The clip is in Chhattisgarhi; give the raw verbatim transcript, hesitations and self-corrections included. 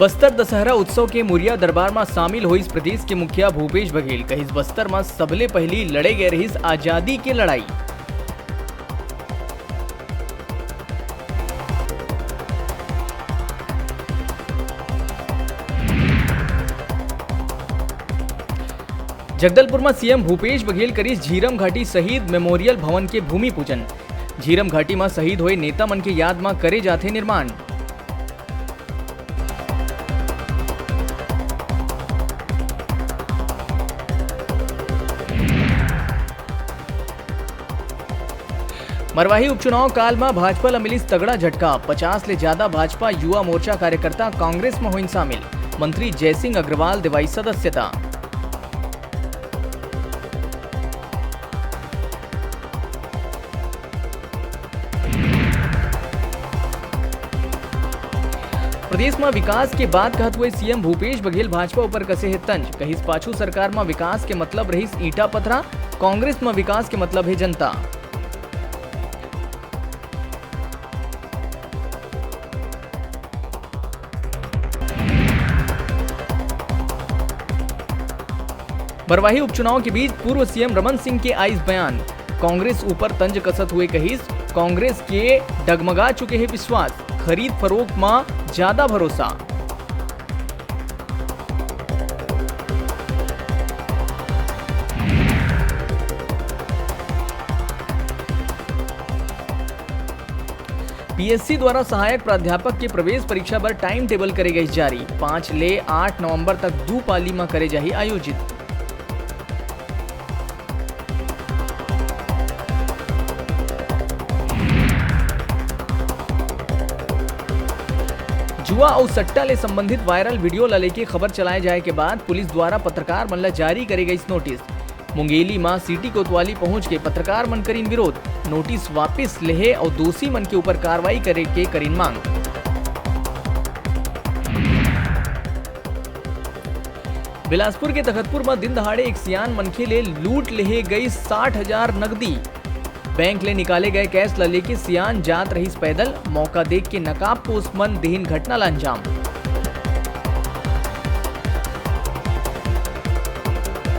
बस्तर दशहरा उत्सव के मुरिया दरबार म शामिल होइस प्रदेश के मुखिया भूपेश बघेल। कहिस, बस्तर म सबले पहिली लड़े गए रहिस आजादी के लड़ाई। जगदलपुर म सीएम भूपेश बघेल करिस झीरम घाटी शहीद मेमोरियल भवन के भूमि पूजन। झीरम घाटी म शहीद होए नेता मन के याद म करे जाथे निर्माण। मरवाही उपचुनाव काल म भाजपा ल मिलिस तगड़ा झटका, पचास ले ज्यादा भाजपा युवा मोर्चा कार्यकर्ता कांग्रेस म होइन शामिल, मंत्री जयसिंह अग्रवाल देवाई सदस्यता। प्रदेश म विकास के बात कहत हुए सीएम भूपेश बघेल भाजपा ऊपर कसे हे तंज, कहिस पाछू सरकार म विकास के मतलब रहिस ईंटा पथरा, कांग्रेस म विकास के मतलब हे जनता। मरवाही उपचुनाव के बीच पूर्व सीएम रमन सिंह के आइस बयान, कांग्रेस ऊपर तंज कसत हुए कहिस, कांग्रेस के डगमगा चुके हे विश्वास, खरीद फरोख्त म ज्यादा भरोसा। पीएससी द्वारा सहायक प्राध्यापक के प्रवेश परीक्षा बर टाइम टेबल करे गइस जारी, पाँच ले आठ नवंबर तक दू पाली म करे जाही आयोजित। जुआ अउ सट्टा ले संबंधित वायरल वीडियो ला लेके खबर चलाए जाए के बाद पुलिस द्वारा पत्रकार मन ला जारी करे गइस नोटिस। मुंगेली म सिटी कोतवाली पहुंच के पत्रकार मन करिन विरोध, नोटिस वापिस लेहे अउ दोषी मन के ऊपर कार्रवाई करे के करिन मांग। बिलासपुर के तखतपुर म दिन दहाड़े एक सियान मनखे ले लूट लेहे गई साठ हजार नकदी। बैंक ले निकाले गए कैश ल लेके सियान जात रहिस पैदल, मौका देख के नकाबपोश मन देहिन घटना ल अंजाम।